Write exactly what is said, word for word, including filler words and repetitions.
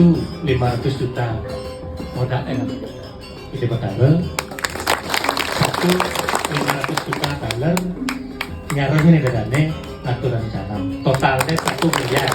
Lima ratus juta modal, eh, Gedé Betara, satu lima ratus juta taler, nyareng ini dadane aturan sanam. Totalnya satu miliar.